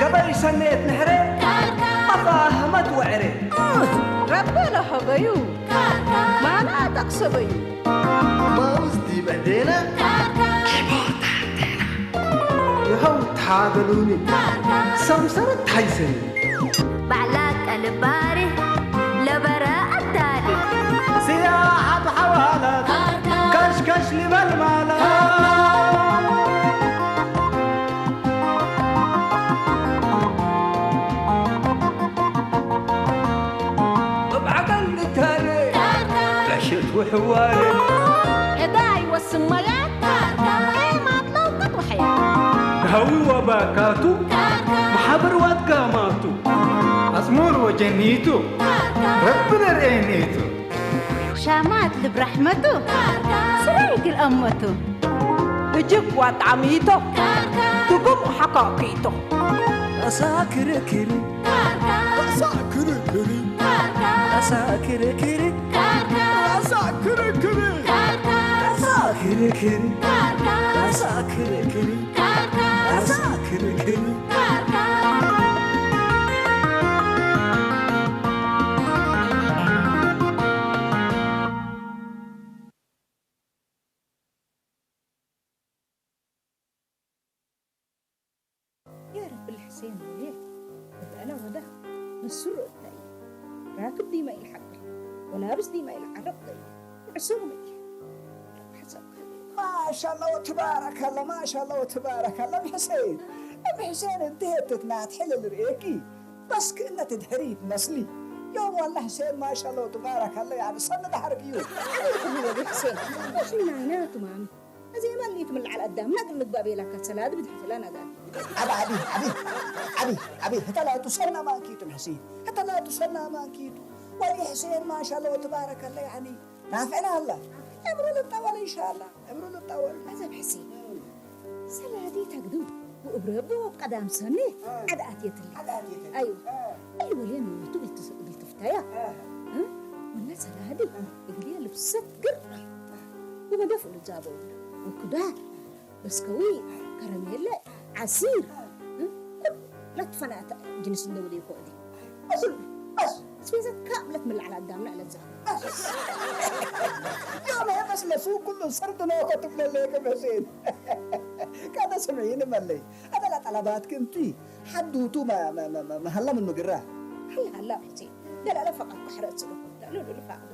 ገበይ ሰነየት ንሕረ ኣፋህመት ወዕረ ረበለ ሀበዩ ማና ጠቕሰበዩ ማውዝ ዲበ ዴና ይኸው ተሓበሉኒ ሰምሰረት ታይሰኒ ባዕላ ቀልባሪ ለበረ ኣዳሊ ስያሓት ሓዋላት ካሽካሽ ሊበል ማላ እብዓቀል ንታረ ዕሽት ውሕዋረ ዕዳ ይወስን መያት ኤማት ለውቀት ወሐያ ሃዊ ወባካቱ ማሓበር ዋትጋማቱ ኣጽሙር ወጀኒቱ ረቢ ነርኤኒቱ ሻማት ልብ ራሕመቱ ስራይ ግል ኣመቱ እጅግ ዋጣዕሚቶ ትጉም ሓካኪቶ ኣሳ ክርክሪ ኣሳ ክርክሪ ኣሳ ክርክሪ ኣሳ ክርክሪ ኣሳ ክርክሪ ኣሳ ክርክሪ ኣሳ ክርክሪ يا رب الحسين وليه بتأنا وده نسر التأي راكب ديما الحق ولا بس ديما العرب تأي معصوم حسب ما شاء الله وتبارك الله ما شاء الله وتبارك الله ام حسين ام حسين انتهت تتنات حلل رئيكي بس كأنها تدهري تمثلي يوم والله حسين ما شاء الله وتبارك الله يعني صلى دحرك يوم عليكم يا حسين بس من عينات مامي እዚ የማን ኢትም ለዓል ኣዳም ናግል ምግባእ ቤላካ ሰላድ ብድሕትላ ናጋል ኣብ ዓቢ ዓቢ ዓቢ ዓቢ ህተላቱ ሰና ማንኪቱ ሕሲን ህተላቱ ሰና ማንኪቱ ወዲ ሕሴን ማሻላ ወተባረከላ ያኒ ናፍዕና ኣላ እምሩ ልጣወል ኢንሻላ እምሩ ልጣወል መዘብ ሕሲን ሰላዲ ተግዱ ወእብረቡ ወብ ቀዳም ሰኒ ዓድ ኣትየትሊ ዓድ ኣትየትሊ ኣዩ እሊ ወልየን ይወቱ ብልትፍታያ ወላ ሰላዲ እግልየ ልብሰት ግር ወመደፍ ልዛበው ወክዳ በስከዊ ከረሜለ ዓሲር ኩላ ትፈናተ ጅንስ እንደውደ ይኮዲ ኣስል ኣስ ስፔዘት ካብ ለትምልዓል ኣዳምና ለዛ يوم هي بس لسوق كله صرت ناخذ من اللي كم حسين كذا سمعيني ملي هذا لا طلبات كنتي حدوتو ما ما ما ما هلا من مقرة هلا هلا حسين لا لا لا فقط بحر أتسلق لا لا لا فقط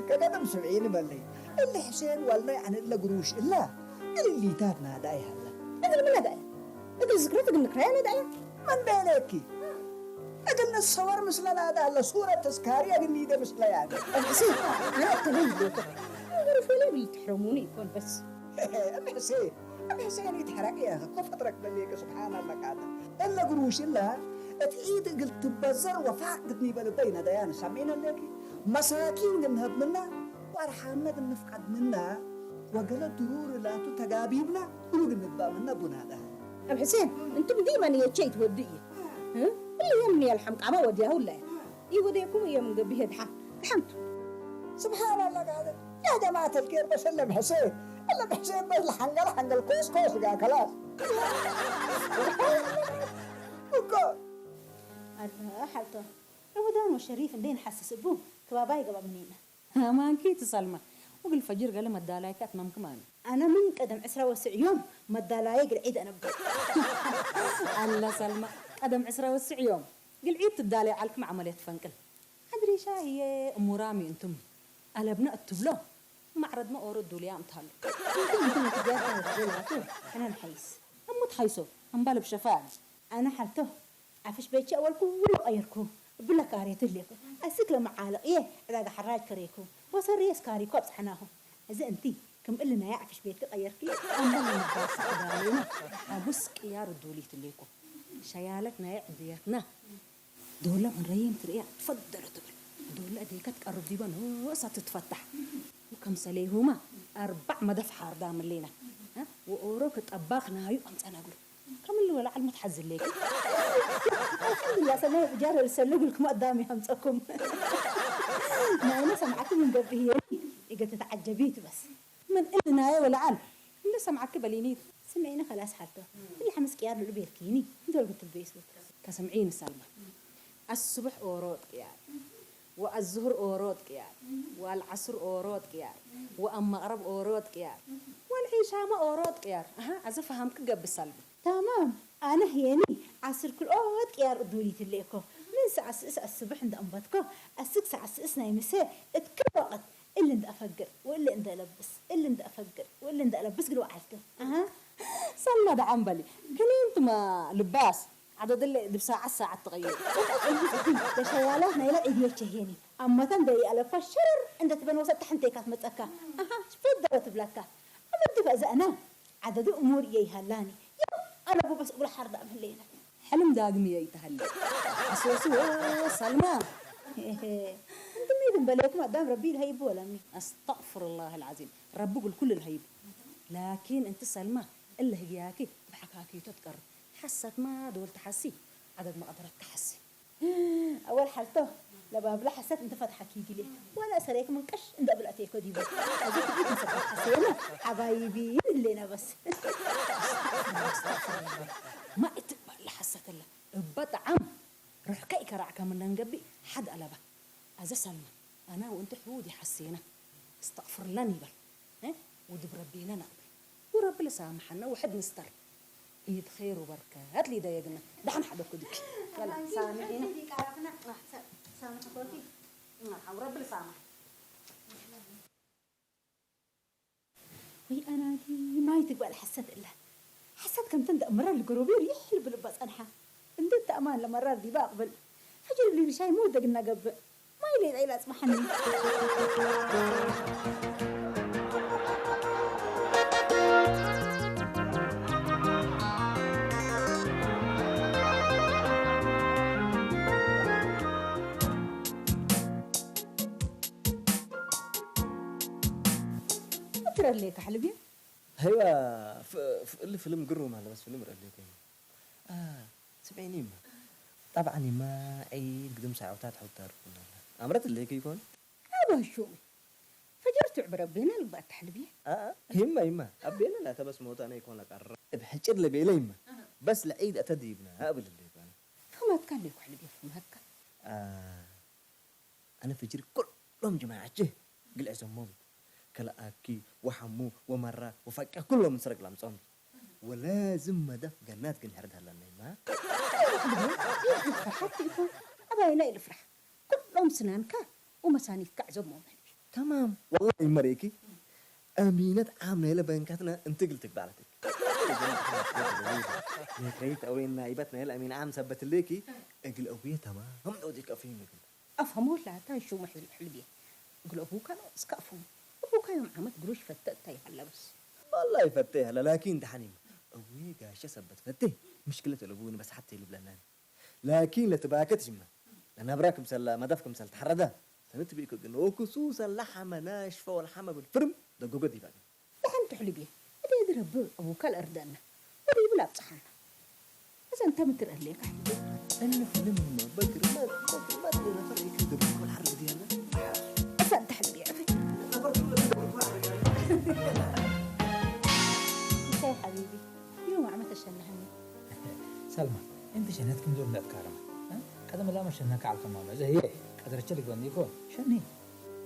كذا مسمعيني ملي اللي حسين والله عن إلا قروش إلا اللي تابنا داي هلا إذا من داي إذا ذكرت إنك رأينا داي من بينك እግል ንሰወር ምስለና ዳለ ሱረት ተስካሪ እግል ኒደ ምስለያ እምሕሴ ኣነ እተለይ ይብለኩም ወረፈለ ብልትሕረሙኒ ይኮን በስ እምሕሴ እምሕሴ እኔ ተሕረቅ ያ እኮ ፈጥረክ በሌከ ስብሓን አላ ቃለ እለ ግሩሽ እላ እትዒድ እግል ትበዘር ወፋቅ ግድኒ በልበይ ነደያን ሳሚዕነ ለኪ መሳኪን ግንህብ ምና ወአርሓምነ ግንፍቀድ ምና ወገለ ድሩር ላቱ ተጋቢብና እሉ ግንባእ ምና ቡናዳ እምሕሴን እንቱም ዲመን የቸ ይትወዱ እዩ እሊ የምኒ የልሐምቃመ ወዲያሁ ለያ ኢወደኩም እዮም ገቢሄ ድሓን ድሓንቱ ስብሓን ኣላ ጋደ ያ ጀማዓት ልኬር በሰለ ምሕሴን እለ ምሕሴን በስ ለሓንገል ሓንገል ኮስ ኮስ ጋ ከላስ እኮ ኣላ ሓልቶ ረመዳን ወሸሪፍ እንዴ ንሓስስ እቡ ክባባይ ገባ ምኒና ኣማንኪ ትሰልማ ወግል ፈጅር ገለ መዳላይካ ኣትመምክም ኣነ ኣነ ምን ቀደም ዕስራ ወስዕ ዮም መዳላየ ግልዒድ ኣነብር ኣላ ሰልማ ቀደም ዕስራ ወስዕ ዮም ግልዒድ ትዳለይ ዓልክም ዓመልየት ፈንቅል ሓድሪሻ እየ እሙራሚ እንቱም ኣለብነ እትብሎ ማዕረድመ ኦሮ ዱልያ እምታሉ እንቱም እንቱም ትጃታ ወትገላቱ ሕነ ንሐይስ እሙ ትሐይሶ እምባለ ብሸፋ ኣነ ሓልቶ ዓፍሽ በይቼ ኣወል ኩሉ ቀየርኩ ብለ ካሬቱ ህሌኩ ኣስክ ለመዓልቕ እየ ዕዳጋ ሓራጅ ከሬኩ ወሰሪ እስካሪኩ ኣብጽሐናኹ እዚ እንቲ ክም እሊ ናይ ዓፍሽ ቤትኪ ቀየርኪ ኣምበል ንባስ ተዳሌና ሓቡስ ቅያር ዱሊት ህሌኩ ሸያለት ናይ ዕድየትና ዶለ እንረይም ትርእያ ትፈደለ ትብል ዶለ እደይከ ትቀርብ ዲበ ንእሳ ትትፈታሕ ወከምሰሌሁማ ኣርባዕ መደፍ ሓርዳ ምሌና ወኦሮ ክጠባኽ ናዩ ኣምጸናግሉ ከምሉ ወላ ዓልመት ሓዝለይኩ ኣልሐምዱላ ሰናይ ብጃር ልሰልጉልኩም ኣዳሚ ሃምፀኩም ናይነ ሰምዓኩም እንገብር የኒ እገ ተተዓጀቢ ትበስ በሊኒ። ስምዒኒ ከላስ ሓልቶ። እም። እላ ሓምስ ቅያር ልዑ ቤርኪኒ። እንተ ወልኩ ትበይስቡት። ከስምዒኒ ሳልማ። ኣስቡሕ ኦሮጥ ቅያር። ወኣዝሁር ኦሮጥ ቅያር። ወኣልዓስር ኦሮጥ ቅያር። ወኣማቕረብ ኦሮጥ ቅያር። ወልዒሻማ ኦሮጥ ቅያር። ኣሃ፣ ኣዘ ፈሃምክ ገብስ ሳልማ። ታማም። ኣነ ህየኒ ዓስር ክልኦት ቅያር እዱሊትለ እኮ። ምን ሰዓት ስእስ ኣስቡሕ እንዳ እምበትኮ። ኣስክ ሰዓት ስእስ ናይ ምሰ እትከል ወቕት። እሊ እንዳ ኣፈግር ወእሊ እንዳ ለብስ፣ እሊ እንዳ ኣፈግር ወእሊ እንዳ ለብስ ግል ወዓልቲ። ኣሃ። ሰልማ ደዓም በሊ። ክኒንትማ ልባስ ዓደድለ ድብ ሰዓት ሰዓት ትቐይር። ደሸዋላ ናይላ ኢድዮ ቸሄኒ። ኣማታን ደይ ኣለፋ ሸረር እንደ ትበን ወሰጥ ተሕንተይካ ትመጸካ። ኣሃ፣ ሽፈት ደረ ትብለካ። ኣመዲ ፈእዘ ኣና ዓደዱ እሙር እየ ይሃላኒ። ያው ኣነ ጎበስ እግሉ ሓርዳ እብህለይና። ሕልም ዳግም እየ ይተሃለ። ኣስወስዎ ሰልማ። እንት ሜት እምበለኩም ኣዳም ረቢ ኢልሃ ይቡ ወላኒ። ኣስተግፍሩላህ ኣልዓዚም። ረቢ ጉል ኩሉ ኢልሃ ይቡ። ላኪን እንት ሰልማ እለ ህግያኪ ብሓካኪቶ ትቀርብ። ሓሰትማ ደወል ተሓሲ ዓደድ መቐደረት ተሓሲ። ኣወል ሓልቶ ለባብላ ሓሰት እንተ ፈትሓኪ ይግሌ ዋላ ሰረይክ ምን ቀሽ እንደ ብልዕተይኮ ዲቡ። እዚ ክፊት እንሰበት ሓሰየና ሓባይቢ ይብሌና በስ። ማ እትባል ሓሰተላ እባ ጠዓም ርሕከ ይከራዕካ ምናን ገቢ ሓድ ኣለባ። ኣዘ ሰልማ ኣና ወእንቲ ሕውድ ይሓሰየና እስተቕፍርለን ይበል። እ? ውድብ ረቢና ናቕብል። ورب لسامحنا وحد نستر. إيد خير وبركات لي دايقنا. دحن حدا كدك. يلا، سامحينا. سامحكوكي. نعم، ورب لسامح. ወይ ኣናዲ ማይ ትግባል ሓሰት እላ ሓሰት ከምተን ደእምራ ልግሮቤር ይሕል ብልባ ጸንሓ። እንዴት ተኣማን ለመራር ዲባ ኣቕብል። ሕጂ ልብሊ ብሻይ ምወደግ እናገብእ። ማይ ለይጠይላ ጽባሓኒ። እትረለይ ካሕልብ እዩ። هيوا ف- ف- اللي فيلم قرو مع بس فيلم رألي كان. آه، سبعين يما. طبعًا يما عيد قدم ساعة وتات حوت تاركونا. أمرت اللي كيكون. ኣባሹ ፈጀር ትዕብረ ቤና ልግባእ ተሕልብየ። آه، يما يما. أبينا لا تبس موت أنا يكون لك الر. بحجر لبيلي يما. بس لعيد أتديبنا. أقبل اللي كان. ፍማትካ ኣለይኩ ሕልብየ ፍማትካ። آه. ኣነ ፈጅሪ ኩሎም ጅማዓቼ ግልዕ ዘሞም ከለኣኪ ወሓሙ ወመራ ወፋቂያ ኩሎም ንስረግ ላምጾም ወላዝም መደፍ ገናት ግን ሕርድ ሃላናይማ። ፍርሓት ኢኮ ኣባይና ኢሉ ፍራሕ ኩሎም ስናንካ ወመሳኒትካ ዕዘሞም ሕልቢ። تمام والله مريكي أمينة عاملة إلى بنكاتنا أنت قلت بعلتك. يا كريت أوين نايبتنا يا الأمين عام سبت ليكي أقل أبويا تمام هم أوديك أفهم لكم. ኣፋ መወላታ ሽሙ ሕል- ሕልብየ እግሎ ኣቡካ እስከ ኣፎም ኣቡካ ዮም ዓመት ግሎ ሽፈተ እታይ ሃላ በስ። والله ፈተ ሃላ ላኪን ደሓን እዩ። እዊ ጋሸ ሰበት ፈተ ምሽክለት ለቡ ንበስሓት ይልብለናን ላኪን ለትባከት ሽማ ለነብራ ክምሰላ መዳፍ ክምሰል ተሓረዳ ሰነት ቢእኩ ግን ወኩሱ ሰላ ሓመ ናሽፈ ወልሓመ ብልፍርም ደጎጎ ዲባኒ። ደሓን ትሕልብ እየ። እደ ድረብብ ኣቡካ ለእርደና። ወደ ይብል ኣብጽሓና። እዛ እንተ ምትር ኣለካ። እልፍ ልም በግርመት በግርመት ለነፈር ይክድር ኩል ሓር እድያና። እዛ እንተ ሕልብ እየ። እፈ። ምሳይ ሓቢቢ። ዮም ዓመት ኣሸናህኒ። ሰልማ፣ እንተ ሸነት ክንዶ ብለጥካ ረማ። ቀደም ላመ ሸነካ ዓልከማ መዘ ህየ ቀደረቸ ልግበኒ ይኮን። ሸኒ።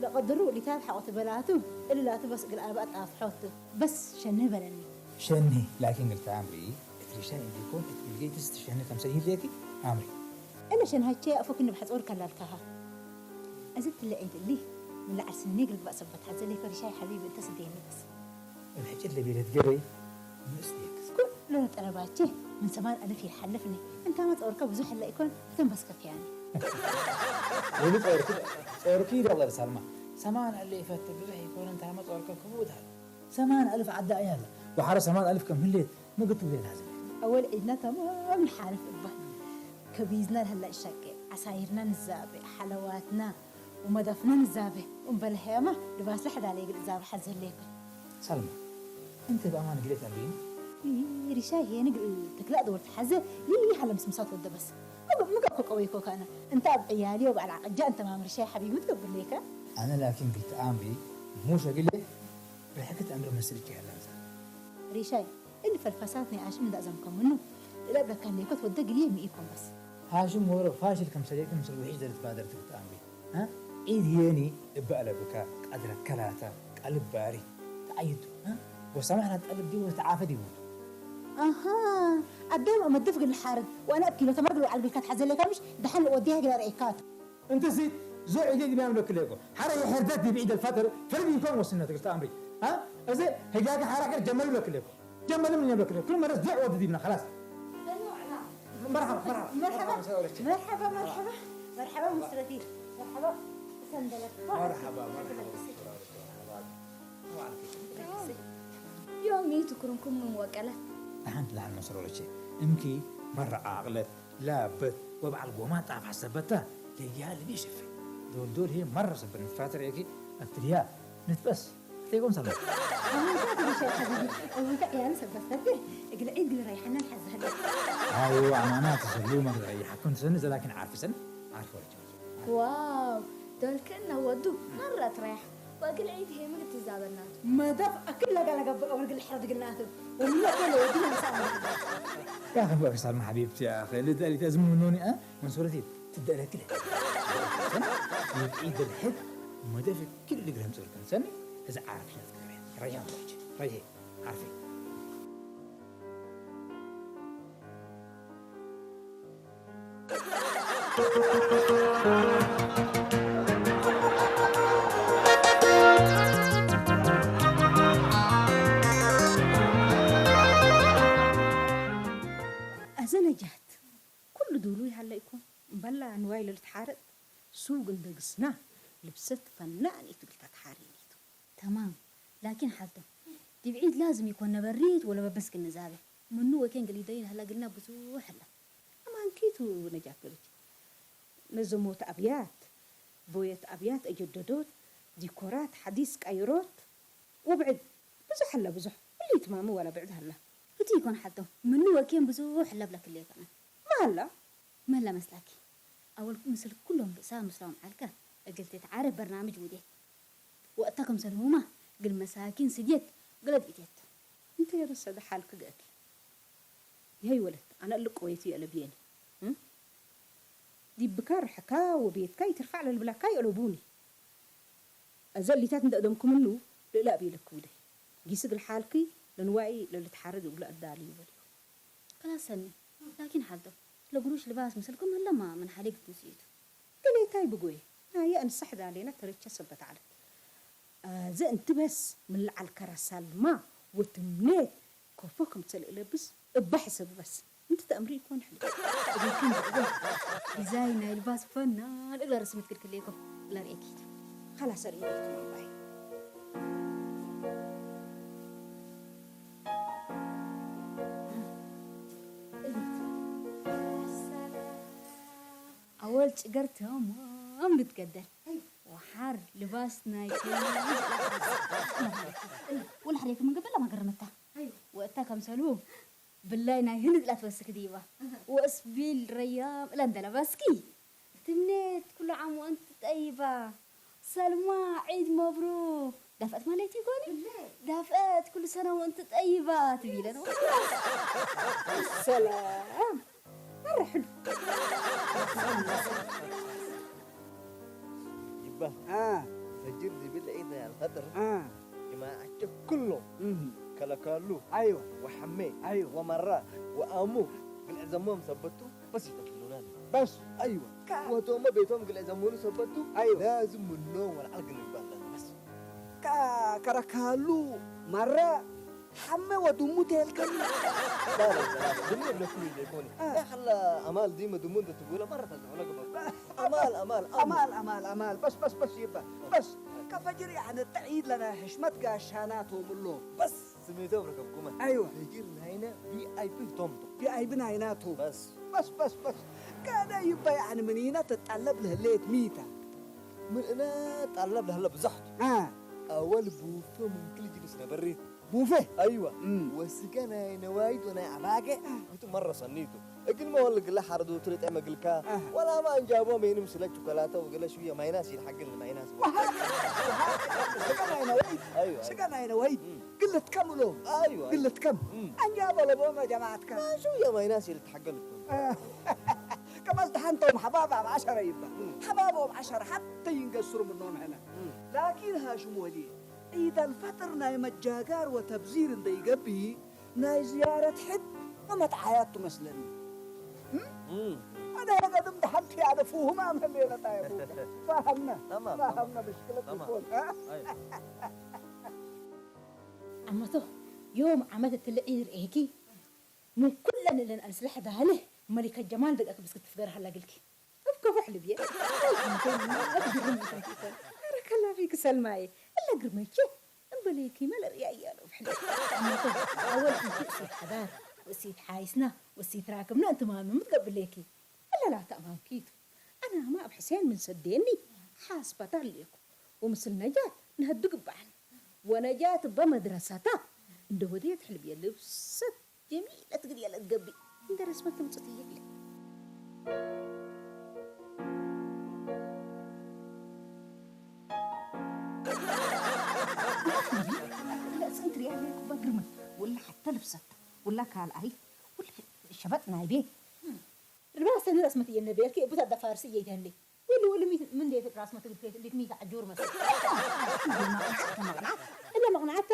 ለቐድሩ ሊታት ሓቆት በላቱ እልላቱ በስ እግል ኣበ ኣጣፍሖቱ በስ ሸንህ በለኒ። ሸንህ ላኪን ግልታ ኣምሪ እት ሪሻን እንዲኮን እት ቢልጌትስ ትሸንህ ከምሰል ይህልየኪ ኣምሪ። እለ ሸንሃቼ ኣፎክኒ ብሓጾር ከላልካሃ። እዚ ትለ ዒድ እሊ ምን ለዓል ስኒ ግልግባእ ሰበት ሓዘለይኮ ሪሻይ ሓቢቢ እንተ ስደየኒ በስ። እብ ሕጭት ለቤለት ገበይ ንእስ የክስ። ኩሉ ጠለባቼ ምን ሰማን ኣልፍ ይሓልፍኒ። እንታመ ጸወርከ ብዙሕ ህለ ኢኮን እተን በስከፍያኒ። ወሉ ጸወርኪ ጸወርኪ ይደቕለል ሳልማ። ሰማን ኣለ ይፈት ብዙሕ ይኮን እንታመ ጸወርከ ክቡድ ሃለ። ሰማን ኣልፍ ዓዳ እያ ኣላ። ወሓረ ሰማን ኣልፍ ከም ህሌት ምግብ ትብሌት ሃዘ። ኣወል ዒድና ተማም ንሓልፍ እባ። ከቢዝና ልህላ እሻቄ ዓሳይርና ንዛበ ሓለዋትና። ወመዳፍና ንዛበ እምበለ ሄማ ልባስ ለሐዳለ ይግል ዛብ ሐዘ ሌከ። ሰልማ፣ እንተ በአማን ግሌት አብሪኒ? ይ-፣ ሪሻ ሄን ግል ተክላ ደወል ተሐዘ ይይ ሐለ ምስምሳት ወደ በስ። ምገ-፣ ምገ እኮ ቀወይ እኮ ካነ። እንተ ኣብ ዕያሊ ወበዓል ዓቀጃ እንተ ማም ሪሻ ሐቢብ ምትገብር ሌከ? አነ ላኪን ግልት አምሪ ሙሽ ግሌ ብሕክት አምሪ መስል ይካሄድ ለንዛ። ሪሻይ፣ እሊ ፈልፋሳት ናይ ኣሽም እንዳእዘምከምኑ። እለ ብለካ እንዴኮት ወደ ግልየ ምኢኮን በስ። ሃሽም ወሮ ፋሽል ከም ሰሌክን ምስል ውሒሽ ዘለት ባደር ትግት ኣምሪ። እ? ዒድ የኒ እበ ኣለብካ ቀድረ ከላታ ቀልብ ባሪ ተዓይቱ። እ? ወሰማሕና ጠልብ ዲቡ ተዓፈ ዲቡ። ኣሃ፣ ኣዳም መደፍ ግል ሓርድ፣ ዋና ኣብ ኪሎ ተመርግ ልውዓል ግልካ ትሓዘለካ ምሽ፣ ደሓን ወዲያ ግላ ርኤካት። እንተሲ ዞ ዒደ ድሚያም ለክሌኮ። ሓረ የሕርደት ዲብ ዒድ ኣልፈጥር፣ ፍርድ ይኮን ወስነት ግልታ ኣምሪ። እ? እዚ ህጋገ ሓራ ገር ጀመሉ ለክሌኮ። ጀመሉ ምን የብለክ? ኩሉ መለስ ዲዕ ወዲ ዲብና፣ خلاص። መርሐባ፣ መርሐባ። መርሐባ፣ መርሐባ፣ መርሐባ። መርሐባ፣ መርሐባ፣ መርሐባ፣ ሙስረቲ። መርሐባ፣ ሰንደለት። መርሐባ፣ መርሐባ። ዮም ይትኩርንኩም ምን ወቀለት። ደሓን፣ ደሓን መስረሮቼ። እምኪ መራ ዓቕለት፣ ላበት፣ ወበዓል ጎማ ጣፍ ሓሰበታ፣ ለያ ልቢ ሽፌ። ዶልዶል ሄ መራ ሰበት ንትፋተር ኤኪ፣ ኣብትልያ ንትበስ። تيقوم سلام. أبوك أنت بشيء حبيبي. أبوك يا أنسى بس تفكر. اقلعي، اقلعي، ريحنا نحزها. أيوة، أمانات سلومة ريحكم سن، لكن عارف سن؟ عارف ورجع. ዋው፣ ዶልክና ወዱ መረት ራይሕ። ወግል ዒድ ሄ ምግብ ትዛበናቱ። መደፍ ኣክል ለጋ ለገብር ኣወል ግል ሕረድ ግናቱ። ወምን ያከለ ወዱ መሳሙ። يا أخي، أبو أكسر حبيبتي يا أخي، اللي اللي تزمنوني، أه؟ من صورتي تبدأ لك كده. يبقى عيد الحب، ما ده في كل اللي قرهم صورة كان سني، إذا عارف شنو تقرين. ريان روج، ريان، عارفين. ኣዘነጃት፣ ኩሉ ድውሉ ይሃለ ይኮን? እምበላ ንዋይ ለልትሓረጥ ሱግ እንደ ግስና ልብሰት ፈናን እዩ ትብል ተትሓሪኒቱ። ተማም። ላኪን ሓልቶ፣ ዲብ ዒድ ላዝም ይኮን ነበሪት ወለ በበስ ግንዛቤ። ምኑ ወኬን ግሊደይ ንህላ ግልና ብዙሕ ኣላ። ኣማንኪቱ ነጃት በለች። መዘሞት ኣብያት፣ ቦየት ኣብያት፣ እጀደዶት፣ ዲኮራት፣ ሓዲስ ቀይሮት፣ ወብዕድ ብዙሕ ኣላ ብዙሕ። እሊ ትማሚ ዋላ ብዕድ ኣላ። እቲ ይኮን ሓልቶ፣ ምኑ ወኬን ብዙሕ ኣላ ብለክል ይኮነ። ማላ? መላ መስላኪ። ኣወልኩ ምስል ኩሎም ርእሳ ምስላም ዓልካ እግል ተትዓረብ በርናምጅ ውዴት። ወእታ ከምሰልሁማ ግል መሳኪን ስድየት ገለድ ኢቴት። እንተ የረሰደ ሓልክ ገእኪ። ይሀይ ወለት፣ ኣነ እልቅ ወየት የለብየኒ። እም? ዲብካ ርሕካ ወቤትካ ይትርፋዕ ለልብላካ የለቡኒ። እዘ ሊታት እንደ እደምኩምኑ ልእላ እቤለኩ ኢለ። ጊስ እግል ሓልኪ ለንዋኢ ለልትሓረድ እብለ ኣዳሊ ይበልዩ። ከላስ ሰኒ፣ ላኪን ሓልቶ፣ ለጉሩሽ ልባስ ምስልኩም ህለማ ምን ሓሊግ ትንስኢቱ። ገሌታይ ብጎይ፣ ናየ እንሳሕ ዳሌና ተረቸ ሰበት ዓለት። ኣዘ እንት በስ ምን ለዓል ከራሳልማ ወትምኔት ኮፎ ክምሰል እለብስ እባ ሕሰብ በስ። እንት ተእምሪ ይኮን ሕልም። እቤክን ብእቤ ዲዛይ ናይ ልባስ ፈናን እግለ ረስምት ክልክሌኮ ለርእየኪት። ከላስ ርእየኪት ማማይ። ኣወል ጭገር ተማም ልትገደል። ወሓር ልባስ ናይ ወላ ሓሬክ ምን ገበላ ማገረመታ። ወእታ ከምሰሉ ብላይ ናይ ህንድ ላ ትወስክ ዲባ። ወእስቢል ረያም እላ እንደለበስኪ ትምኔት ኩሉ ዓም ወእንቲ ጠይባ። ሰልማ ዒድ መብሩክ። ዳፍአት ማለት ይኮኒ? ዳፍአት ኩሉ ሰነ ወእንቲ ጠይባ ትቢለ ነው። ሰላም። መረ ሕዱ። ይባ። አ። ፈጅር ዝብል ዒድ ናይ ኣልፈጥር። አ። ጅማዓቸው ኩሎም እህ። ከለካሉ። ኣይዋ። ወሐሜ። ኣይዋ። ወመራ። ወኣሙ። ግልዕ ዘሞም ሰበቱ በስ ይተክሉናል። በስ። ኣይዋ። ካ- ወቶሞ ቤቶም ግልዕ ዘሞኑ ሰበቱ ኣይዋ። ላዝም ምኖ ወልዓል ግን ይባላል። በስ። ካ-፣ ከረካሉ መራ ሐመ ወድሙ ተልከኒ። لا، لا، لا، لا. ድሙ ለኩ ዘይኮኒ። አ። ያኸላ ኣማል ዲመ ድሙ እንተ ትብሎ መረ ተዝዕሎ ግበር። ኣማል፣ ኣማል፣ ኣማል። ኣማል፣ ኣማል፣ ኣማል። በስ፣ በስ፣ በስ ይባ። በስ። ከፈጅር ያዕነ ተዒድ ለና ሕሽመት ጋሻናቶም እሎ። በስ። ስሜቶም ረከብኩመ። ኣይዋ። ፈጅር ናይነ ቪ ኣይ ፒ ቶም ቶም። ቪ ኣይ ፒ ናይናቶም። በስ። በስ፣ በስ፣ በስ። ከደ ይባ ያዕነ ምኒና ተጣለብ ለህሌት ሚታ። ምን እነ ጣለብ ለህለ ብዙሕቱ። አ። ኣወል ቡፈ ምን ክል ጅልስ ነበሪት። ቡፌ? ኣይዋ። እም። ወስጋ ናይ ነዋይት ወናይ ኣባገ አ። እቱ መረ ሰኒቱ። እግል መወል ግለ ሐረዱ ትልጤ መግልካ፣ ኣህ። ወላ ማ እንጃቦ ሜንም ስለ ቹኮላተ ወግለ ሽውየ ማይናስ ይልሓግል ማይናስ። ስጋ ናይነ ወይድ፣ ኣይወ፣ ስጋ ኣይወ። ናይነ ወይድ፣ እም። ግልት ከም እሎም፣ ኣይወ፣ ኣይወ። ግልት ከም። እም። እንጃቦ ለቦመ ጀማዓትካ። ሽውየ ማይናስ ይልትሓገል እኮ። ኣህ። ከመዝ ደሓንቶም ሓባብ ኣብ ዓሸረ ይባ። እም። ሓባብ ኣብ ዓሸረ ሓብተ ይንገስሩ ምኖም ሕነ። እም። ላኪን ሃሽም ወልየ፣ ዒድ ኣልፈጥር ናይ መጃጋር ወተብዚር እንደይገብእ፣ ናይ ዝያረት ሕድ መመጥዓያት ትመስለኒ። እም? እም። ኣነ ገድም ደሓንቲ ኣነ ፍሁም ኣመን የለታ የብለ። ፋሃምና፣ ተማም፣ ፋሃምና ተማም። ምሽክለት ተማም። ይኮን፣ እ? ኣይ። ዓመቶ፣ ዮም ዓመት እትልዒ ርእየኪ፣ ምን ኩለን እለን ኣንስለሕ ዳህልህ መሊከ ጀማል ደቀክ ብስክት ትፍገር ሃላ ግልኪ። እብ ከፎሕ ልብየ። ኣረ ከላፊ ክሰልማየ። እለ ግርመቼ። እምበለይኪ መለ ርእያ እያለ ውሕደ። ዓመቶ፣ ኣወል እንኪ እሲት ሓዳር፣ ወእሲት ሓይስና፣ ወእሲት ራክብና እንትማኑ ምትገብለይኪ። እለ ላታ እማንኪቱ። ኣነ ኣማ ኣብ ሕሴን ምን ሰደየኒ ሓስባታ ኣለኩ። ወምስል ነጃት ነህዱ ግባዕን። ወነጃት እበ መድረሰታ እንደ ወደየት ሕልብየ ልብሰት ጀሚለት ግድየለት ገቢ እንደ ረስመት ትምጽት ይግለ። ለጽንት ሪያ ለኩ በግርመ ወላ ሓተ ልብሰት ወላ ካልኣይ ወላ ሸበጥ ናይ ቤት ርባሰኒ ረስመት እየ ነቤልኪ እቡት ኣዳፋርሲ እየ ይተህሊ። ወሉ ወሉ ሚት ምን ዴት ራስ መትግል ፌት እንዴት ሚት ኣጆር መስ። መቅናት መቅናት እለ መቅናታ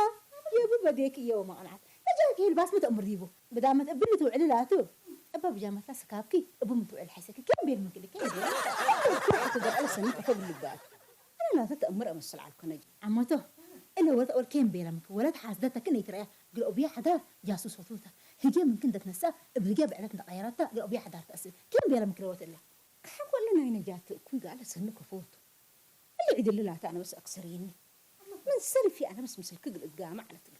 የቡ በዴክ እየው መቅናት ነጃኪ ልባስ ምትእምር ዲቡ ብዳመት እብል ትውዕል ላቱ እባ ብጃመታ ስካብኪ እቡ ምትውዕል ሓይሰኪ ከም ቤል ምክል ከም ቤል ኩርሕ ትገቀለ ሰኒ ከፈብል ልባል ኣነ ላተ ተእምር እመስል ዓልኮ ነጅ ዓመቶ እለ ወለት ኦል ከም ቤላ ምክ ወለት ሓስደተክ ነይትረያ ግልኦብያ ሓዳር ጃሱስ ወቱታ ህጀ ምንክን ደትነሳ እብ ህጀ ብዕለት እንደቀየረታ ግልኦብያ ሓዳር ተእስል ከም ቤላ ምክ ለወት እላ ክሓቆለ ናይ ነጃት እኩይ ጋለ ሰኒ ከፈወቱ እሊ ዒድሊ ላታ ኣነ በስ ኣክሰርየኒ ምን ሰልፊ ኣነ በስ ምስልክ ግልእጋማ ዓለት ግል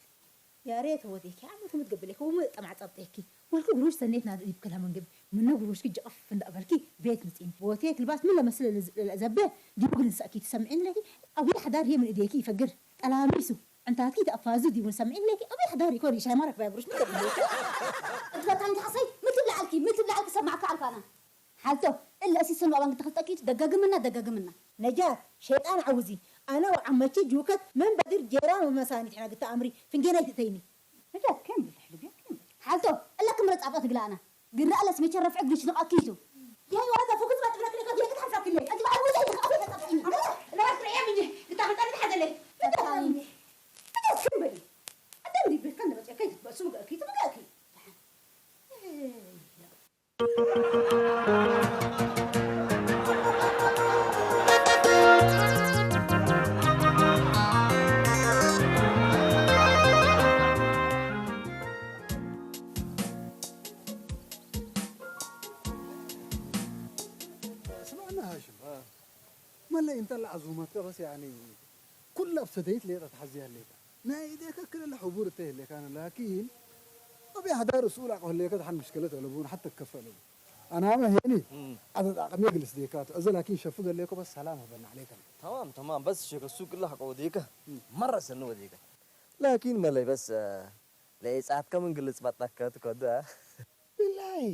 ያሬት ወዴኪ ዓመቱ ምትገብለኪ ወሙ ጠማዕ ጸብጤኪ ወልኪ ግሩሽ ሰኔት ናድ ዲብ ክላ መንግብ ምነ ግሩሽኪ ጀቕፍ እንዳበልኪ ቤት ምጺን ቦቴት ልባስ ምን ለመስል ለዘበ ዲቡ ግን ሰእኪ ትሰምዒን ለኪ ኣዊ ሓዳር ሄ ምን እዴኪ ይፈግር ጠላሚሱ ዕንታትኪ ተኣፋዙ ዲቡ ሰምዒን ለኪ ኣዊ ሓዳር ይኮን ይሻይ ማረክ ባይ ግሩሽ ምትገብለኪ እትበታኝ ሓሰይ ምትብላዓልኪ ምትብላዓልኪ ሰማዕካ ኣልፋና ሓልቶ እለ እሲ ስኑ ኣባን ግተኽልጠኪ ደጋግምና ደጋግምና ነጃት ሸይጣን ዓውዚ ኣነ ወዓመቺ ጁከት መን በድር ጄራን ወመሳኒት ሕና ግታ ኣምሪ ፍንጌና ይትእተይኒ ነጃት ከም ብልሕ ልብያ ከም ሓልቶ እለ ክምረ ጻፍቀት ግላና ግራ ለስ መቸ ረፍዕ ግሽ ንቃኪቱ ያይ ዋታ ፎክስ ባትብለክ ለከ የግድ ሓሳብ ክለ እቲ በዓል ወዛይ ተቃፊ ተቃፊ ለራስ ርያ ምኝ ግታ ከጣን ተሓዘለ ፈታኒ ነጃት ከም በሊ ኣዳም ዲብካ እንደበጨከ ይትበሱ ምግእኪ ትምግእኪ ስማዕና ሃሽም መለይ እንተላ ዓዙመትካ በስ ያኒ ኩላ ብሰደይት ሌጣ ተሓዝያ ኣለካ ናይ ኢዴከ ክልል ሕቡር እተ የህሌካን ላኪን ኣብ የሕዳር እሱ ላቅ ህሌከ ተሓን ምሽከለት ኣለቡ ንሓተ ከፈ ኣለቡ ኣናመ ሄኒ ኣተጣቅሜ ግልስ ዴካቱ እዚ ላኪን ሸፉ ገሌኮ በስ ሰላም ህበና ዓሌከ تمام تمام بس شيك السوق الله حق وديك مرة سنة وديك لكن ملي بس ለኢጻትከ ምን ግልጽ ባጣከ ትከዱ ቢላይ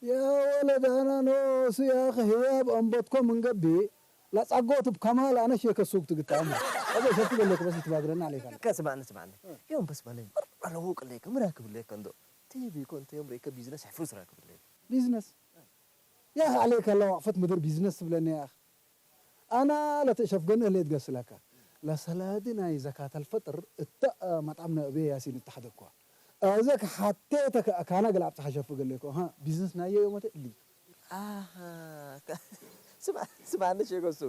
ያ ወለዳና ኖሱ ያኸ ህያብ ኣንበትኮ ምን ገብእ ላጻጎት ብከማል ኣነ ሼከ ሱግ ትግጣሙ ኣበ ሸቱ ገለክ በስ ይትባግረና عليك ከስማዕኒ ስማዕኒ ዮም በስ በለይ መራ ለውቅ ለይከ ምራክብ ለይከ እንዶ ቴቢ ኮን ተዮም ረይከ ቢዝነስ ሕፍሩስ ራክብ ለይ ቢዝነስ ያኸ عليك ላ ዋቅፈት ምድር ቢዝነስ ትብለኒ ያኸ ኣና ለትእሸፍገን እህሌት ገስለከ ለሰላዲ ናይ ዘካተል ፈጥር እተ መጣም ነእቤ ያሲን እተሐደኳ እዘ ከሓቴተ ከእካና ገለ ኣብፀ ሐሸፍ ገሌኮ ሀ ቢዝነስ ናየ ዮመተ እሊ ስማዕኒ ሸጎሱ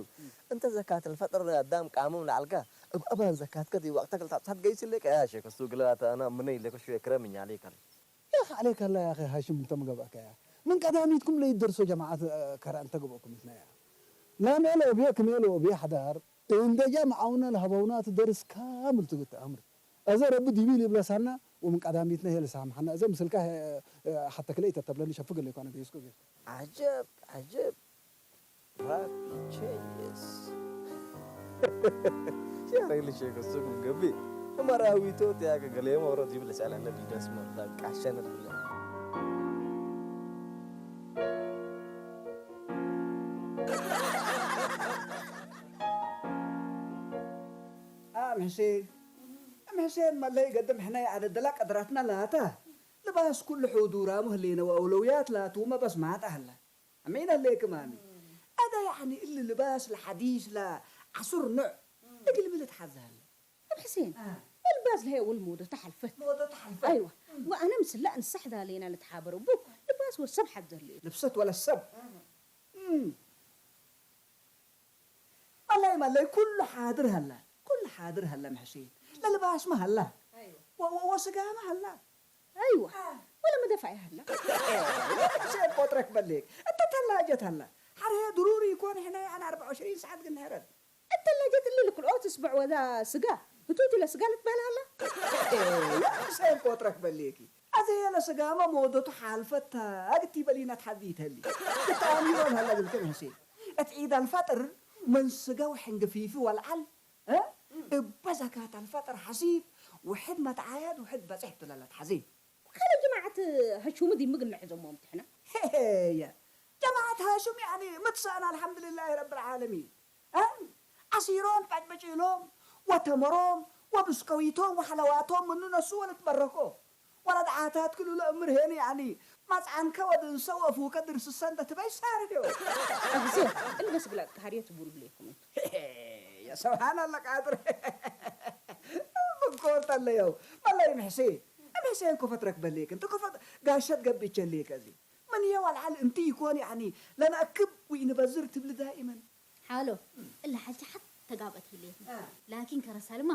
እንተ ዘካተል ፈጥር ኣዳም ቃምም ለዓልካ እብ ኣባን ዘካትከ ወቅተ ክልታብታት ገይስሌ ቀያ ሸጎሱ ግለባተ ኣና ምነ ይሌኮ ሽወ ክረምኛ ሌከል يا أخي عليك الله يا أخي هاشم أنت مقبعك يا من قداميتكم لا يدرسوا جماعة كرا أنت قبعكم إثنين لا ميلو بيك ميلو بي حدار إن دجا معاونا لهبونا تدرس كامل تقول أمر أزا رب ديبي لي بلسانا ومن قداميتنا هي لسامحنا أزا مسلكا حتى كليتا تبلني شفق لك أنا بيسكو بيسكو عجب عجب Rapid changes. Siya rin siya gusto kong gabi. Marawi to, tiya ka galing mo, ro, di ba, sa alam na bidas mo, tag kasya na rin. حسين، أم حسين، ما اللي قدم حنا على الدلاء قدراتنا لا تا. لباس كل حضورة مهلينا وأولويات لا توما بس ما تهلا. أمين اللي كمان. هذا يعني اللي لباس الحديث لا عصر نوع. أجل ملت حزال. أم حسين، الباس لهي أول موضة تحلفت. موضة تحلفت. أيوة. وأنا مسلا نسحد علينا نتحابر بو. لباس والسب حد لي. لبست ولا السب. مم. والله ما اللي كل حاضر هلا. كل حاضر هلا أم حسين. لا لباس ما هلا. أيوة. و- و- وسقا ما هلا. أيوة. ولا مدفع هلا. حسين قطرك بليك. أنت تلاجت هلا. حريه ضروري يكون هنا يعني أربعة وعشرين ساعة قلنا هرد. الثلاجة اللي لك الأوت أسبوع وذا سقا. هتوتي لسقا لتبال هلا. يا حسين قطرك بليكي. أزي يلا سقا ما موضة حالفة. أقتي بلينا تحديت هلي. تتعاملون هلا بالكم حسين. أتعيد الفطر من سقا وحنقفيفي والعل. ها؟ እባ ዘካት ኣልፈጥር ሓሲብ ውሕድ መትዓያድ ውሕድ በፂሕ ትለለት ሓዚ ካለ ጀማዓት ሃሹም ዲ ምግን ንሕዞሞም ትሕና ሄሄየ ጀማዓት ሃሹም ያኒ ምትሳእና ኣልሓምዱሊላሂ ረብል ዓለሚን እ ዓሲሮም ጳጭበጭ ኢሎም ወተመሮም ወብስከዊቶም ወሓለዋቶም ምኑ ነሱ ወልትበረኮ ወላ ደዓታት ክሉ ለእምር ሄኒ ያኒ ማጽዓንከ ወድንሰ ወእፉከ ድርስሰ እንተ ትበይ ሳርድ ዮ ኣብዚ እልበስ ግላጥ ካህርዮ ትቡል ብሌኩም እንቱ የሰብሓን ኣላ ቃድር ምኮር ተለየው መለይ ምሕሴ ምሕሴን ኮፈት ረክበሌክ እንተ ኮፈት ጋሸት ገብቸሌክ እዚ من يا والعل انت يكون يعني لنأكب وينبذر تبل دائما ሓሎ እላ ሓልቲ ሓት ተጋብአት ይሌት ላኪን ከረሳልማ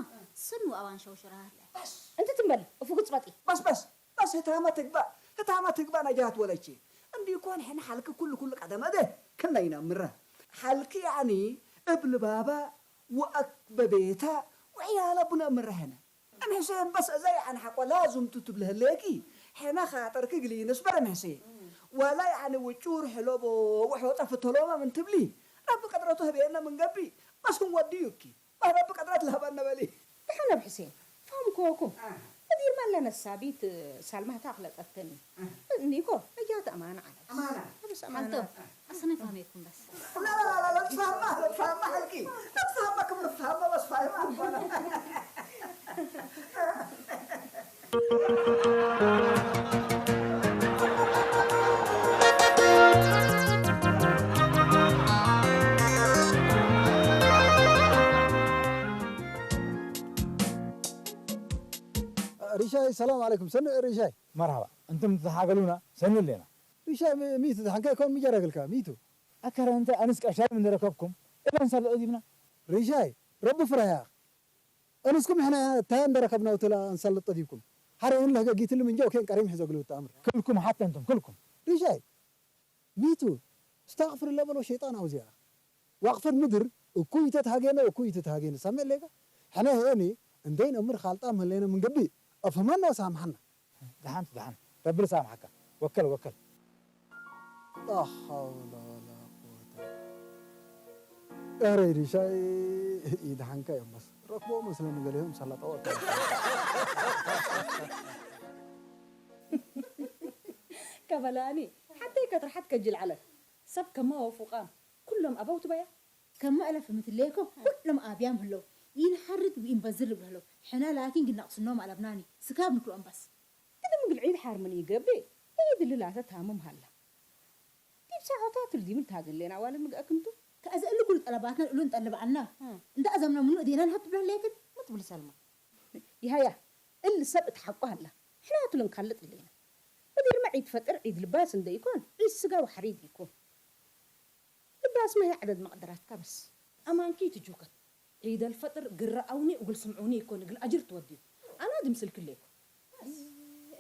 ስኑ ኣዋን ሸውሸራት እንት ትንበል እፉ ግጽበጢ በስ በስ በስ ህታማ ትግባእ ህታማ ትግባእ ነጃት ወለቼ እንዲ ኮን ሕን ሓልክ ኩሉ ኩሉ ቀደመ ደ ክነይና ምረ ሓልክ ያኒ እብል ባባ ወአክ በቤታ ወዕያለ ቡነ ምረ ሕነ እም ሕሴን በስ እዛ ያዕን ሓቆ ላዙምቱ ትብል ህሌኪ ሕነ ኻጠርክ ግሊ ንስበር እም ሕሴን ዋላ ያዕን ውጩር ሕለቦ ወሕወጠ ፍተሎማ ምን ትብሊ ረቢ ቀድረቱ ህበየነ ምን ገቢ በስ ንወድዩኪ ረቢ ቀድረት ለህበነ በሊ። ደሓን ኣብ ሕሴን ፋም ኮኩም እዲር ማለ ነሳቢት ሳልማህታ ኣኽለጠትኒ እኒኮ እያት ኣማና ዓለስ ኣማና በስ ኣማና ሓንቶ ኣሰነ ፋሜኩም በስ لا لا لا لا تفهم ما تفهم ما حلقي تفهم ما كم تفهم ما بس فاهم أنا ሪሻይ ሰላም ዓለይኩም ሰኒ ሪሻይ መርሃባ እንቱም ትተሓገሉና ሰኒ ኣለና ሪሻይ ሚቱ ዝሓንካ ይኮን ምጀረግልካ ሚቱ ኣከረ እንተ ኣንስ ቀሻይ ምንረከብኩም እበን ሰብ ዲብና ሪሻይ ረቢ ፍራያ ኣንስኩም ሕና ታይ እንደረከብና ውትላ እንሰልጥ ዲብኩም ሓረ እንለህ ገጊትልም እንጀው ኬን ቀሪም ሕዘግሉ ብተኣምር ክልኩም ሓተ እንቱም ክልኩም ሪሻይ ሚቱ ስታቕፍር ለበሎ ሸይጣን ኣውዚኣ ዋቕፈት ምድር እኩይ ተትሃጌነ እኩይ ተትሃጌነ ሰምዕ ሌጋ ሕነ ሄኒ እንደይን እምር ካልጣ ምህሌነ ምንግቢ ኣፍህመና ወሳምሓና ደሓን ደሓን ረቢ ርሳምሓካ ወከል ወከል لا حول ولا قوة ያ ረይዲ ሻይ ይድሓንካ እዮም በስ ረክቦ መስለኒ ገሊኦም ሰላጣ ወርካ ከበላኒ ሓተይ ከትርሓት ከጅል ዓለት ሰብ ከማ ወፉቃም ኩሎም ኣበው ትበያ ከማ እለፍ ምትለየኮ ኩሎም ኣብያም ህለው ይንሓርድ ብኢንበዝር ይብሉ ህለው ሕና ላኪን ግናቕስኖም ኣለብናኒ ስካብ ንክልኦም በስ ቅድም ግልዒ ድሓር ምን ይገብእ ይድልላተ ታምም ሃላ ዲብ ሳዖታት ዲብል ታገሌና ዋለ ምግአክምቱ ከእዘ እሉ ኩሉ ጠለባትና እሉ እንጠልብ ዓልና እንዳ እዘምና ምኑ እዴና ንሃብ ትብለለየክን ምን ትብል ሰልማ ይሃያ እል ሰብ እት ሓቁ ሃላ ሕናቱ ልንካልጥ እሌና ወዲርማ ዒድ ፈጥር ዒድ ልባስ እንደ ይኮን ዒድ ስጋ ወሓሪድ ይኮን ልባስ ማይ ዓደድ መቅደራትካ በስ ኣማንኪ ትጁከት ዒድ ኣልፈጥር ግረአውኒ እግል ስምዑኒ ይኮን እግል ኣጅር ትወድዩ ኣና ድምስልክሌኩ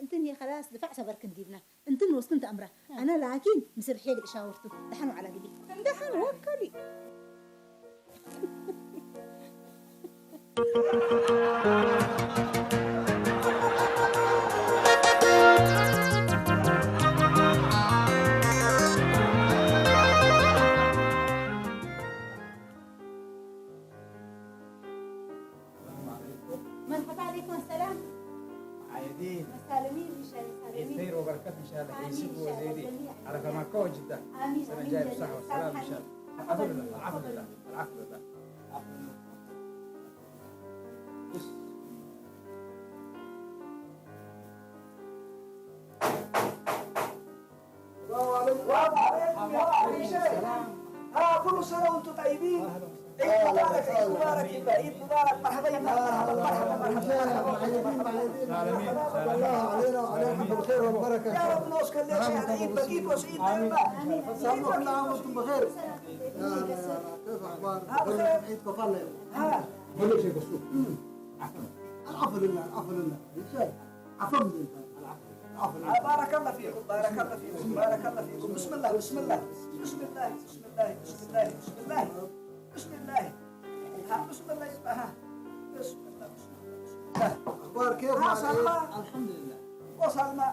እንትን የ ከላስ ድፋዕ ሰበርክን ዲብና እንትን ወስክን ተኣምራ ኣና ላኪን ምስርሕየ ግድ ሻወርቱ ደሓን ዋዕላ ግዲ ደሓን ወከሊ مرحبا عليكم السلام. عايدين. مسالمين ان شاء الله مسالمين. خير وبركات ان شاء الله. امين ان شاء الله. جميعا. على فماكو جدا. امين. سنة امين. جاي بصحة وسلام ان شاء الله. الحمد لله الحمد لله الحمد لله. السلام عليكم يا أهل الشيخ. ها، كل سنة وأنتم طيبين. عيد مبارك، عيد مبارك يبا، عيد مبارك. مرحبا يبا، مرحبا، مرحبا، مرحبا، مرحبا. الله علينا وعليكم بالخير والبركة. يا رب نوصل لك يا عيد بقيت وسعيد دائما. سامحوا كل عام وأنتم بخير. يا هلا، يا هلا. كيف أخبار؟ ها، بخير. عيد كفالة. ها. بقول لك شيء بسيط. العفو لله، العفو لله. إن شاء الله. عفو لله، العفو لله. العفو لله. بارك الله فيكم، بارك الله فيكم، بارك الله فيكم. بسم الله، بسم الله. بسم الله، بسم الله، بسم الله، بسم الله. بسم الله. ها، بسم الله يبقى، ها. بسم الله، بسم الله، بسم الله. أخبار كيف مع العيد؟ الحمد لله. وصلنا.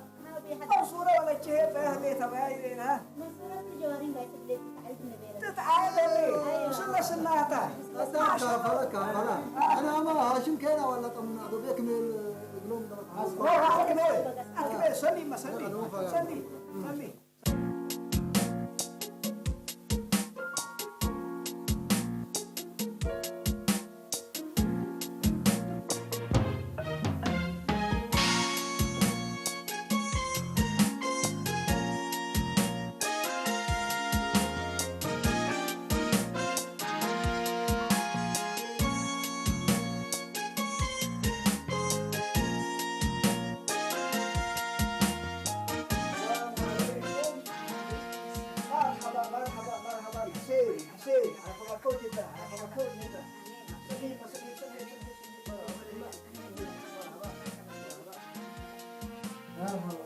منصورة ولا تشهي بها ليه تبعي لنا؟ منصورة في جوارين باي تبلي تتعيد نبيرة. تتعيد لي. أيوة. شنو سناتا؟ أتاك فلك فلا. أنا ما هاشم كينا ولا طمنا. أدو بيك من القلوم ده. روح أكمل. أكمل. سلي ما سلي. سلي. سلي. السلام عليكم. مرحبا، مرحبا، مرحبا. حسين، حسين، عفوا، كوتي ده، عفوا، كوتي ده. سليم، سليم، سليم، سليم، سليم. مرحبا، مرحبا، مرحبا. مرحبا.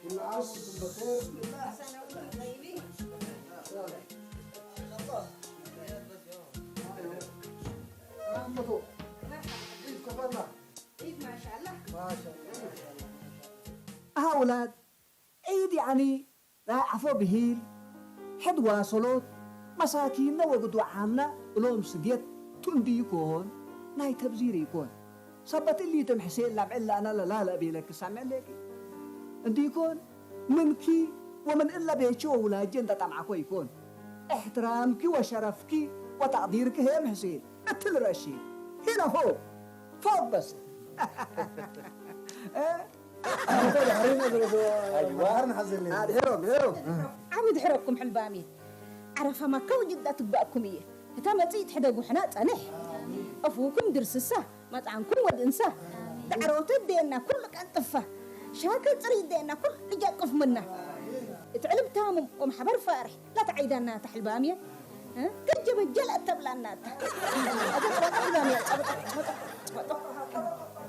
كل عام وانتم بخير. بسم الله. سنة وانتم طيبين. إن شاء الله. مرحبا. عيد كفرنا. عيد ما شاء الله. ما شاء الله. أولاد، عيد يعني ራዕፎ ብሂል፣ ሕድ ዋሰሎት፣ መሳኪንና ወግዱዓምና እሎም ስድየት ቱንዲ ይኮን፣ ናይ ተብዚር ይኮን። ሰበት እሊ ትም ሕሴን ላብ ዕላና ለላለ ቤለክ ሳምዕ ሌኪ። እንዲ ይኮን፣ ምንኪ ወምን እለ ቤቺ ወውላጂ እንተ ጠምዓኮ ይኮን። እሕትራምኪ ወሸረፍኪ ወተቅዲርኪ ሄም ሕሴን እትል ረሺ። ሂለፎ፣ ፎቅ በስ። እ? أيوة. ኣድሕሮም፣ ድሕሮም። ዓሚ ድሕረኩም ሕልባሚ። ዓረፋ ማካ ወጅዳ ትግባእኩም እየ። እታ መጽኢት ሕደጉ ሕና ጸንሕ። ኣፉኩም ድርስሳ፣ መጽዓንኩም ወድእንሳ። ዳዕሮተ ደየና ኩሉ ቀንጥፋ። ሻከ ጽሪ ደየና ኩሉ ጃቅፍ ምና። እትዕልብ ታሙም ወማሕበር ፋርሕ። لا تعيدنا تحلبامية. ها؟ كجب الجلة تبلانات. أجل أبطل حلبامية. أبطل، أبطل، أبطل.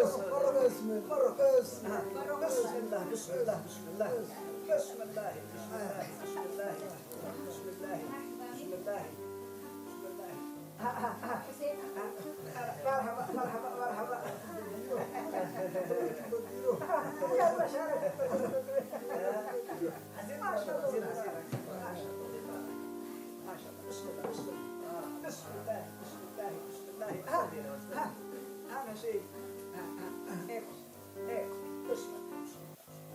بسم الله، بسم الله، بسم الله. بسم الله، بسم الله، بسم الله. بسم الله، بسم الله، بسم الله. مرحبا، مرحبا، مرحبا. يلا شارك. ما شاء الله، ما شاء الله، ما شاء الله، ما شاء الله. بسم الله، بسم الله، بسم الله، بسم الله. ها، ها، ها، أنا شيء. ها، ها، ها. إيه، إيه، بسم الله.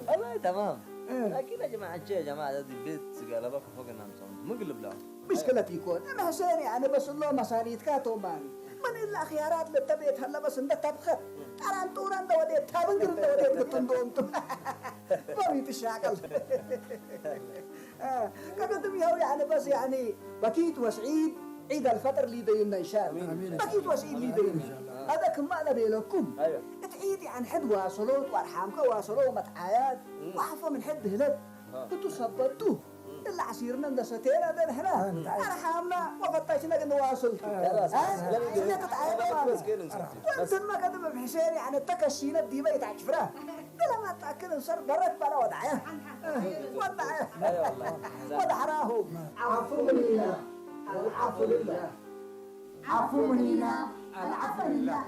والله تمام. إيه. لكن يا جماعة، يا جماعة، هذه بيت سيجارة بقى فوق النام صوم. مقلب له. مشكلة يكون. أنا حسيني، أنا بس الله مصاريتك توماني. من إلا خيارات للتبيت هلا بس عند الطبخة. أران توران دودي، تابن قرن دودي، قلت لهم. ما بيتشاكل. آه، كقدم يهو يعني بس يعني بكيت وسعيد عيد الفطر لي دينا إن شاء الله. آمين. بكيت وسعيد لي دينا. هذا كما أنا بيلكم. أيوة. تعيد عن حد واصلوا وأرحامك واصلوا ومتعايات. وعفوا من حد هلك. ها. كنتوا صبرتوا. إلا عسيرنا ندستينا ده نحنا. أرحامنا وفتشنا قد واصل. خلاص، ها؟ خلاص. سنة تتعايد. خلاص، كده نسكت. وانتن ما قدم بحسين يعني التكشينة دي بيت عجفرة. بلا ما تأكل نصر برك بلا وضعية. وضعية. أي والله. وضع راهو. عفو منا. العفو لله. عفو منا. العفو لله.